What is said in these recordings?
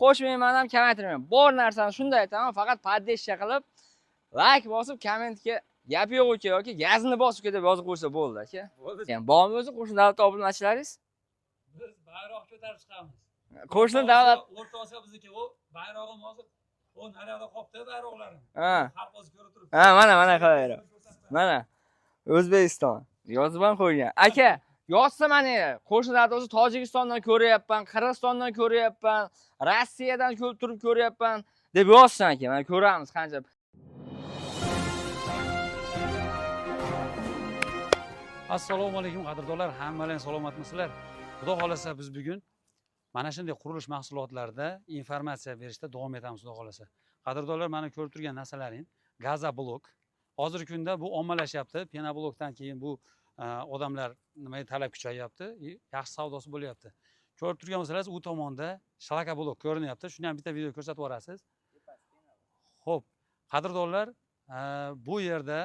Qo'shmayman ham, kamaytirmayman. Bor narsani shunday aytaman, faqat поддержка qilib, like bosib, kommentga gap yo'q aka yoki gazini bosib ketib yozib qo'ysa bo'ldi aka. Bo'ldi. Yani bormi o'zi qo'shni davlat obunachilaringiz? Biz bayroq ko'tarib chiqamiz. Qo'shni davlat O'rta Osiyo bizniki, u bayrog'im hozir u naryoqda qolibdi bayroqlarim. Ha. Xalq o'zi ko'rib turibdi. Ha, mana mana qilaveradi. Mana O'zbekiston yozib ham qo'ygan. Aka, yozsa mana qo'shni davlat o'zi Tojikistondan ko'ryapman, Qirg'izistondan ko'ryapman, Rossiyadan ko'rib turib ko'ryapman deb yozsin aka. Mana ko'ramiz qancha. Assalomu alaykum qadrdonlar, hammalaring salomatmisizlar? Xudo xolasa biz bugun mana shunday qurilish mahsulotlarida informatsiya berishda davom etamiz xudo xolasa. Qadrdonlar, mana ko'rib turgan narsalaring gazoblok. Hozirgi kunda bu ommalashyapti. Penoblokdan keyin bu odamlar nimaga talab kuchayyapti, yaxshi savdosi bo'lyapti. Ko'rib turgan bo'lsangiz, u tomonda shlakablok ko'rinyapti. Shuni ham bitta video ko'rsatib yuborasiz. Xo'p, qadrdonlar, bu yerda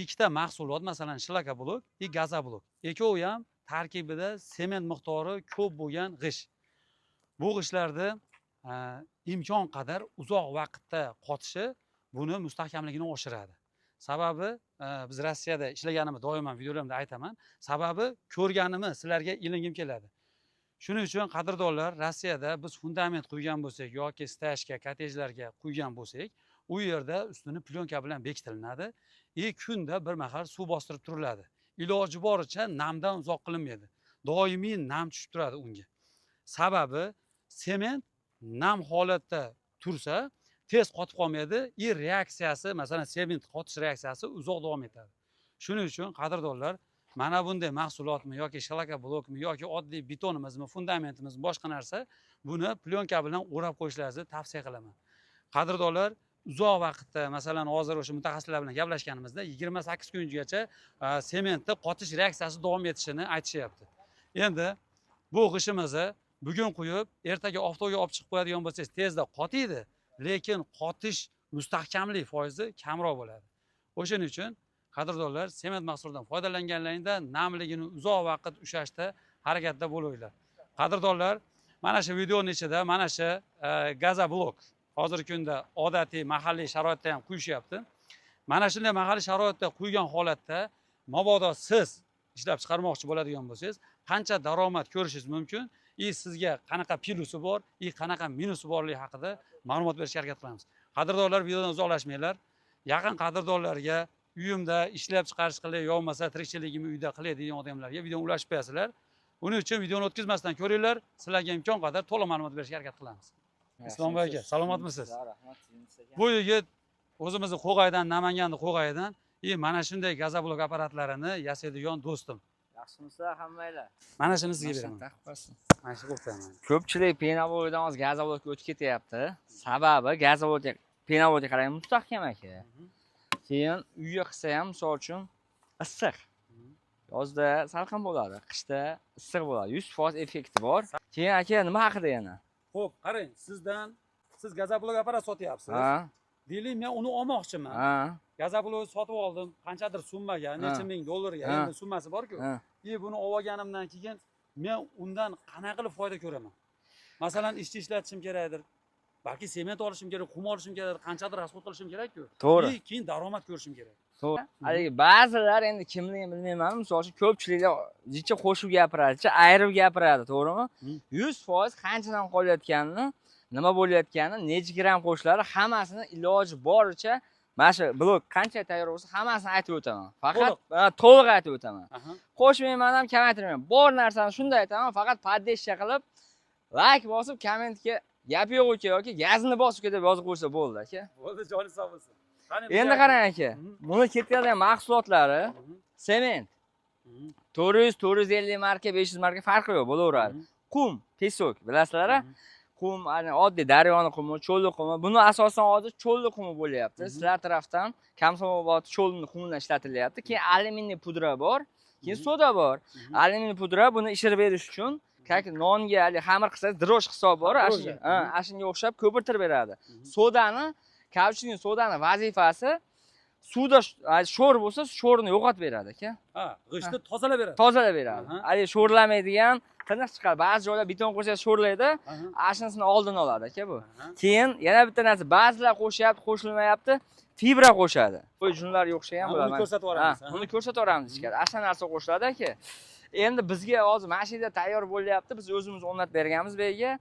ikkita mahsulot, masalan, shlakablok va gazoblok. Ikkovi ham tarkibida sement miqdori ko'p bo'lgan g'isht. Bu g'ishtlarni imkon qadar uzoq vaqtda qotishi buni mustahkamligini oshiradi. Sababi biz Rossiyada ishlaganimni doim videolarimda aytaman. Sababi ko'rganimni sizlarga ilingim keladi. Shuning uchun qadrdonlar, Rossiyada biz fundament quygan bo'lsak yoki stashka, kottejlarga quygan bo'lsak, u yerda ustini plyonka bilan bekitilinadi va kunda bir mahal suv bostirib turiladi. Iloji boricha namdan uzoq qilinmaydi. Doimiy nam tushib turadi unga. Sababi sement nam holatda tursa tez qotib qolmaydi va reaksiyasi, masalan, sement qotish reaksiyasi uzoq davom etadi. Shuning uchun qadrdonlar, mana bunday mahsulotmi yoki shlakablokmi yoki oddiy betonimizmi, fundamentimizmi, boshqa narsa, buni plyonka bilan o'rab qo'yishlaringizni tavsiya qilaman. Qadrdonlar, uzoq vaqtda, masalan, hozir o'sha mutaxassislar bilan gaplashganimizda 28 kungacha sementni qotish reaksiyasi davom etishini aytishyapti. Endi bu g'ishimizni bugun quyib, ertaga oftobga olib chiqib qo'yadigan bo'lsangiz, tezda qotiydi, lekin qotish mustahkamlik foizi kamroq bo'ladi. O'shaning uchun qadrdonlar, sement mahsulotidan foydalanganlaringda namligini uzoq vaqt ushlashda harakatda bo'linglar. Qadrdonlar, mana shu videoning ichida mana shu gazoblok hozirgi kunda odatiy mahalliy sharoitda ham quyishyapti. Mana shunday mahalliy sharoitda quygan holatda mabodo siz ishlab chiqarmoqchi bo'ladigan bo'lsangiz, qancha daromad ko'rishingiz mumkin, sizga qanaqa plusi bor, qanaqa minusi borligi haqida ma'lumot berishga harakat qilamiz. Qadrdonlar, videodan uzoqlashmanglar. Yaqin qadrdonlarga uyimda ishlab chiqarish qilay, yo bo'lmasa tirikchiligimni uyda qilay degan odamlarga videoni ulashib qo'yasizlar. Uning uchun videoni o'tkazmasdan ko'ringlar, sizlarga imkon qadar to'liq ma'lumot berishga harakat qilamiz. Islombek aka, salomatmisiz? Rahmat. Bu yigit o'zimizni Qo'g'aydan, Namanganning Qo'g'ayidan, mana shunday gazoblok apparatlarini yasaydigan do'stim. Yaxshimisizlar hammanglar? Mana shuni sizga beraman. Mana shu qo'yib. Ko'pchilik penoblokdan hozir gazoblokka o'tib ketyapti. Sababi gazoblokka, penoblokka qarang, mustahkam aka. Keyin uyga qilsa ham, misol uchun, issiq. Yozda salqin bo'ladi, qishda issiq bo'ladi. 100% effekti bor. Keyin aka, nima haqida yana? Xo'p, qarang, siz gazoblok apparat sotyapsiz. Deylik, men uni olmoqchiman. Gazoblokni sotib oldim, qanchadir summaga, necha ming dollarga, endi summasi bor-ku. Buni olib olganimdan keyin men undan qanaqa qilib foyda ko'raman? Masalan, ishchi ishlatishim kerakdir. Balki sement olishim kerak, qum olishim kerak, qanchadir rasxod qilishim kerak-ku. To'g'ri. Keyin daromad ko'rishim kerak. To'g'ri. Haligi ba'zilar endi kimligini bilmayman, misol uchun ko'pchiliklar jicha qo'shib gapiradi, jicha ayirib gapiradi, to'g'rimi? 100% qanchadan qolayotganini, nima bo'layotganini, necha gramm qo'shiladi, hammasini iloji boricha mana shu blok qancha tayyor bo'lsa, hammasini aytib o'taman. Faqat to'liq aytib o'taman. Qo'shmayman ham, kamaytirmayman. Bor narsani shunday aytaman, faqat поддержка qilib, like bosib, kommentga gap yo'q aka yoki gazini bosib ketib yozib qo'ysa bo'ldi aka. Bo'ldi, joningiz sog' bo'lsin. Endi qarang aka, buni ketadigan mahsulotlari sement. 400, 450 marka, 500 marka farqi yo'q, bo'laveradi. Qum, pesok, bilasizlar-a? Qum, oddiy daryoni qumi, cho'lli qumi. Buni asosan hozir cho'lli qumi bo'lyapti. Sizlar tarafdan Komsomolobod cho'lini qumidan ishlatilyapti. Keyin alyuminiy pudra bor, keyin soda bor. Alyuminiy pudra buni ishirib berish uchun, kak nonga hali xamir qilsangiz drosh hisob bor, ashunga o'xshab ko'pirtirib beradi. Sodani, kauchukning sodani vazifasi suvda sho'r bo'lsa, sho'rni yo'qotib beradi aka. Ha, g'ishtni tozalab beradi. Tozalab beradi. Hali sho'rlamaydigan Tiniq chiqadi. Ba'zi joylar beton qo'shsa sho'rlaydi. Ashinisini oldini oladi aka bu. Keyin yana bitta narsa, ba'zilar qo'shyapti, qo'shilmayapti. Fibra qo'shadi. Bu junlarga o'xshagan bo'ladi. Uni ko'rsatib yuboramiz. Uni ko'rsatib yuboramiz ichkari. Asha narsa qo'shiladi aka. Endi bizga hozir mana shu yerda tayyor bo'lyapti. Biz o'zimiz o'rnatib berganmiz bu yerga.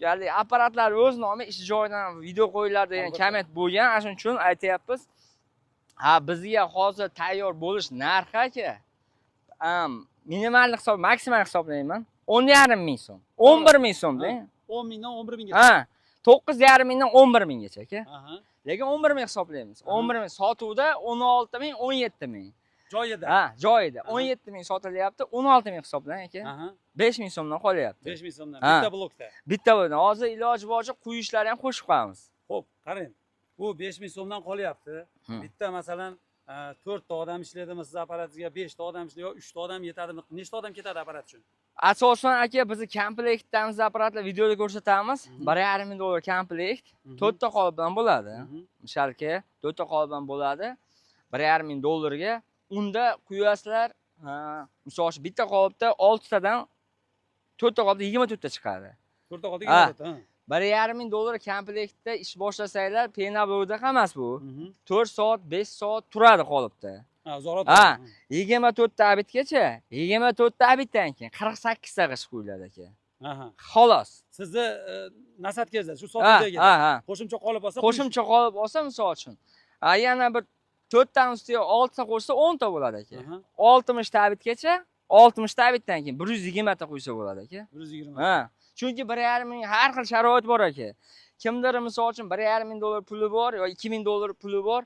Ya'ni apparatlar o'z nomi ish joyidan video qo'yiladi degan komment bo'lgan. Ana shuning uchun aytyapmiz. Ha, bizga hozir tayyor bo'lish narxi aka, minimal hisob, maksimal hisoblayman. 10,5 ming so'm. 11 ming so'm deng. 10 mingdan 11 minggacha. Ha, 9,5 mingdan 11 minggacha aka. Lekin 11 ming hisoblaymiz. 11 ming sotuvda 16 ming, 17 ming. Joyida. Ha, joyida. 17 ming sotilyapti, 16 ming hisoblang aka. 5 ming so'mdan qolyapti. 5 ming so'mdan bitta blokda. Bitta blokda. Hozir iloji boricha quyishlarni ham qo'shib qo'yamiz. Xo'p, qarang. Bu 5 ming so'mdan qolyapti. Bitta masalan 4 ta odam ishlaydimi siz apparatingizga, 5 ta odam ishlaydi yo 3 ta odam yetadimi? Nechta odam ketadi apparat uchun? Asosan aka bizni komplektdamiz apparatlar videoda ko'rsatamiz. 1,5 ming dollar komplekt 4 ta qolip bilan bo'ladi. Mishalka 4 ta qolip bilan bo'ladi. 1,5 ming dollarga unda quyasizlar, misol uchun bitta qolipda 6 tadan 4 ta qolipda 24 ta chiqadi. 4 ta qolipda 24 ta. 1,5 ming dollar komplektda ish boshlasanglar, penabloda emas bu. 4 soat, 5 soat turadi qolipda. Ha, uzoqroq. Ha, 24 ta abitgacha, 24 ta abitdan keyin 48 ta g'isht qo'yiladi aka. Xolos. Sizni nasatkangizda shu sotuvdagi. Qo'shimcha qolib olsa, qo'shimcha qolib olsa misol uchun. Yana bir 4 tani ustiga 6 ta qo'shsa 10 ta bo'ladi aka. 60 ta abitgacha, 60 ta abitdan keyin 120 ta qo'ysa bo'ladi aka. 120. Ha. Chunki 1,5 ming har xil sharoit bor aka. Kimdir misol uchun 1,5 ming dollar puli bor yo 2 ming dollar puli bor,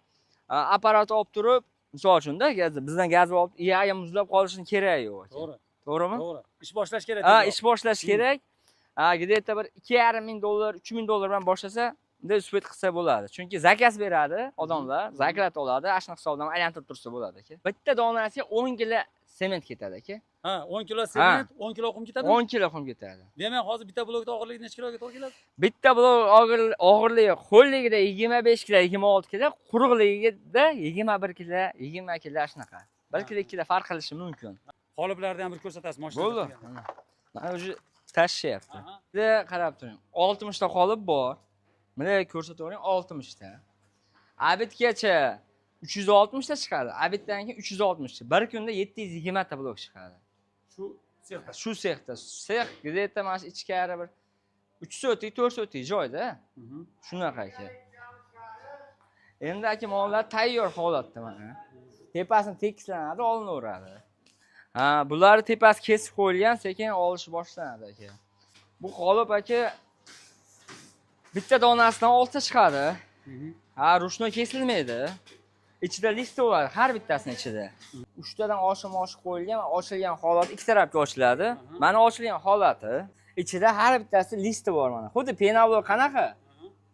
apparat olib turib, misol uchun-da, bizdan gaz olib, iyagi muzlab qolishini keragi yo'q aka. To'g'ri. To'g'rimi? To'g'ri. Ish boshlash kerak. Ha, ish boshlash kerak. Gidetda bir 2,5 ming dollar, 3 ming dollar bilan boshlasa, unda suhbat qilsa bo'ladi. Chunki zakaz beradi odamlar, zakrat oladi, ashuni hisobidan aylantirib tursa bo'ladi aka. Bitta donasiga 10 kilo sement ketadi aka. Ha, 10 kilo sement, 10 kilo qum ketadimi? 10 kilo qum ketadi. Demak, hozir bitta blokda og'irligi necha kiloga to'g'ri keladi? Bitta blok og'irligi ho'lligida 25 kilo, 26 kilo, quruqligida 21 kilo, 20 kilo shunaqa. 1 kilo, 2 kilo farq qilishi mumkin. Qoliplarni ham bir ko'rsatasiz, mashina. Bo'ldi. Mana o'zi tashlayapti. Bizda qarab turing. 60 ta qolip bor. Mana ko'rsatavering 60 ta. Abitgacha 360 ta chiqadi. Abitdan keyin 360 ta. Bir kunda 720 ta blok chiqadi. Shu sexda. Shu sexda. Sex gidetda mana shu ichkari bir 3 sotik, 4 sotik joyda. Shunaqa aka. Endi aka mollar tayyor holatda mana. Tepasini tekislanadi, olinaveradi. Ha, bular tepasi kesib qo'yilgan, sekin olish boshlanadi aka. Bu qolip aka bitta donasidan 6 ta chiqadi. Ha, ruchnoy kesilmaydi. Ichida list bo'ladi, har bittasini ichida. 3 tadan oshim-oshiq qo'yilgan, ochilgan holat ikki tarafga ochiladi. Mana ochilgan holati, ichida har bittasi listi bor mana. Xuddi penablo qanaqa?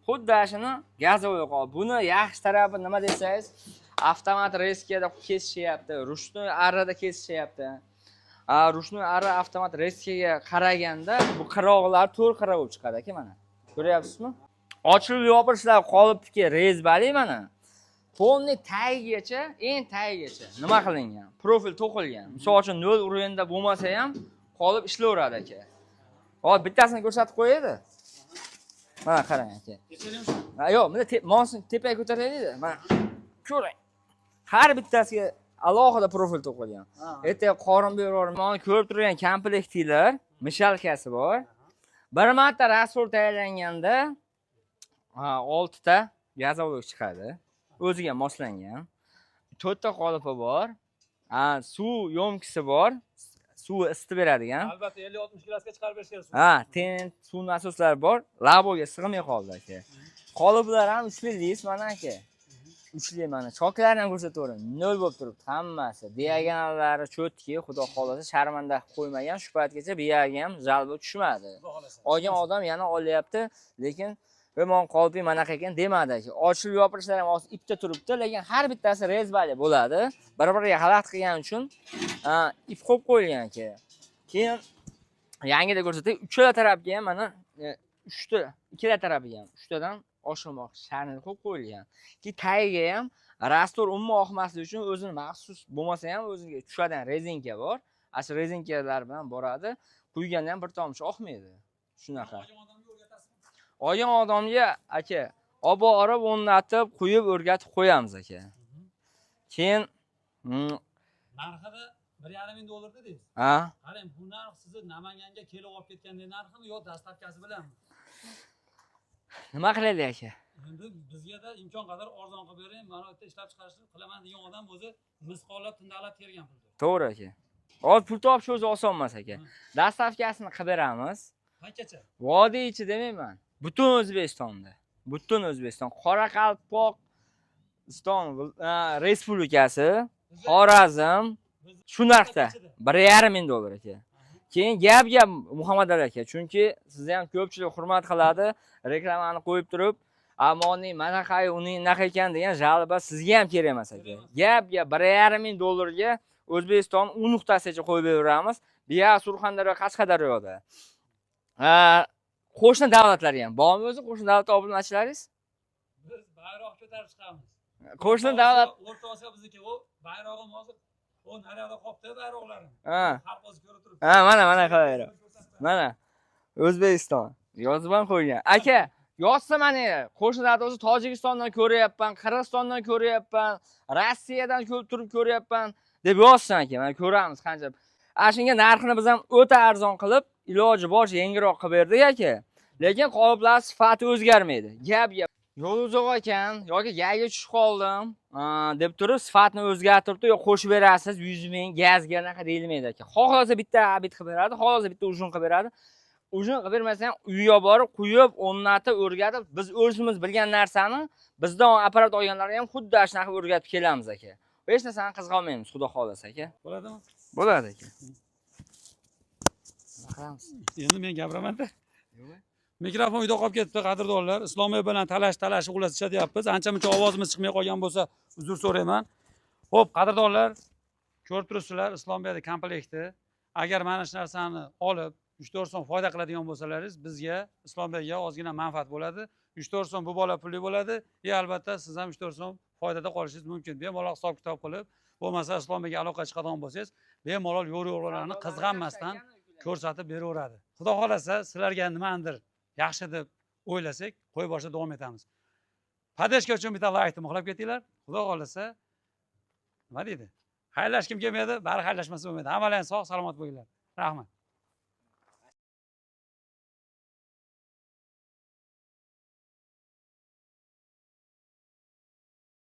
Xuddi shuni gazovoy qolib. Buni yaxshi tarafi nima desangiz, avtomat reskada kesishyapti, ruchnoy arrada kesishyapti. Ruchnoy arra avtomat reskaga qaraganda bu qiroqlar to'rt qira bo'lib chiqadi aka mana. Ko'ryapsizmi? Ochilib yopilishlar qolibdiki, rezbali mana. Polni tagigacha, eng tagigacha nima qilingan? Profil to'qilgan. Misol uchun 0 uровеньda bo'lmasa ham qolib ishlayveradi aka. Hozir bittasini ko'rsatib qo'yaydi. Mana qarang aka. Ha, yo'q, buni monsin tepaga ko'taraylik-da. Mana ko'ring. Har bittasiga alohida profil to'qilgan. Ertaga qorin beraverib, mana ko'rib turgan komplektinglar, mishalkasi bor. Bir marta rasvor tayyorlanganda, ha, 6 ta gazovolok chiqadi. O'ziga moslangan. 4 ta qolipi bor. Ha, suv yo'mkisi bor. Suv isitib beradigan. Albatta 50-60 kilosiga chiqarib berish kerak. Ha, ten suv nasoslari bor. Laboga sig'may qoldi aka. Qoliplar ham uchli list mana aka. Uchli mana choklarni ham ko'rsataveraman. 0 bo'lib turibdi hammasi. Diagonallari cho'tki, xudo xolasa sharmanda qilib qo'ymagan. Shu paytgacha bu yerga ham zalba tushmadi. Olgan odam yana olyapti, lekin "Mon qoliping manaqa ekan" demadi aka. Ochilib yopilishlar ham hozir ipda turibdi, lekin har bittasi rezbali bo'ladi. Bir-biriga xalaqit qilgani uchun ip qo'yib qo'yilgan aka. Keyin yangida ko'rsatay, uchala tarafga ham mana uchta, ikkala tarafiga ham uchtadan oshirmoq sharni qo'yib qo'yilgan. Keyin tagiga ham rastor umuman oqmasligi uchun o'zini maxsus bo'lmasa ham o'ziga tushadigan rezinka bor. Ashu rezinkalar bilan boradi. Quyganda ham bir tomchi oqmaydi. Shunaqa. Olgan odamga aka olib borib o'rnatib, quyib o'rgatib qo'yamiz aka. Keyin narxini 1,5 ming dollar dedingiz. Ha? Qarang, bu narx sizni Namanganga kelib olib ketgandek narximi yo dastavkasi bilanmi? Nima qilaylik aka? Endi bizga-da imkon qadar arzon qilib bering, mana bu yerda ishlab chiqarishni qilaman degan odam o'zi misqollab, tindalab tergan puldir. To'g'ri aka. Hozir pul topish o'zi oson emas aka. Dastavkasini qilib beramiz. Qanchacha? Vodiy ichi demayman. Butun O'zbekistonda. Butun O'zbekiston, Qoraqalpog'iston Respublikasi, Xorazm shu narxda 1,5 ming dollar aka. Keyin gap Muhammad Ali aka, chunki sizni ham ko'pchilik hurmat qiladi, reklamani qo'yib turib, ammo uning manaqa, uning unaqa ekan degan jalba sizga ham kerak emas aka. Gap 1,5 ming dollarga O'zbekiston u nuqtasigacha qo'yib beramiz. Buyoq Surxondaryo, Qashqadaryoda. Qo'shni davlatlarga ham bormi o'zi? Qo'shni davlat obunachilaringiz? Biz bayroq ko'tarib chiqamiz. Qo'shni davlat O'rta Osiyo bizniki, u bayrog'im hozir u naryoqda qolibdi bayroqlarim. Ha. Xalq o'zi ko'rib turibdi. Ha, mana qilaveradi. Mana O'zbekiston yozib ham qo'ygan. Aka, yozsa mana qo'shni davlat o'zi Tojikistondan ko'ryapman, Qirg'izistondan ko'ryapman, Rossiyadan ko'rib turib ko'ryapman deb yozsin aka. Mana ko'ramiz qancha. Ana shunga narxini biz ham o'ta arzon qilib, iloji boricha yengilroq qilib berdik aka. Lekin qoliplar sifati o'zgarmaydi. Gap. Yo'l uzoq ekan yoki gazga tushib qoldim deb turib sifatni o'zgartirib yo qo'shib berasiz 100 ming gazga anaqa deyilmaydi aka. Xohlasa bitta abid qilib beradi, xohlasa bitta ujun qilib beradi. Ujun qilib bermasa ham uyga borib quyib, o'rnatib, o'rgatib, biz o'zimiz bilgan narsani bizdan apparat olganlarga ham xuddi shunaqa o'rgatib kelamiz aka. Hech narsani qizg'onmaymiz, xudo xohlasa aka. Bo'ladimi? Bo'ladi aka. Nima qilamiz? Endi men gapiraman-da. Mikrofon uyda qolib ketdi, qadrdonlar. Islomiy bilan talash xullas ishlatyapmiz. Ancha-muncha ovozimiz chiqmay qolgan bo'lsa, uzr so'rayman. Xo'p, qadrdonlar, ko'rib turibsizlar, Islombiyada komplekti. Agar mana shu narsani olib 3-4 so'm foyda qiladigan bo'lsalaringiz, bizga Islombiyaga ozgina manfaat bo'ladi. 3-4 so'm bu bola pulli bo'ladi. Albatta siz ham 3-4 so'm foydada qolishingiz mumkin. Bemalol hisob-kitob qilib, bo'lmasa Islombiyaga aloqa chiqadigan bo'lsangiz, bemalol yo'l-yo'riqlarni qizg'anmasdan ko'rsatib beraveradi. Xudo xolasa sizlarga nimadir yaxshi deb o'ylasak, qo'y boshida davom etamiz. Podeshka uchun bitta laykni muxlab ketinglar. Xudo xolasa nima deydi? Xayrlashkim kelmaydi, bari xayrlashmasa bo'lmaydi. Hammalar sog' salomat bo'linglar. Rahmat.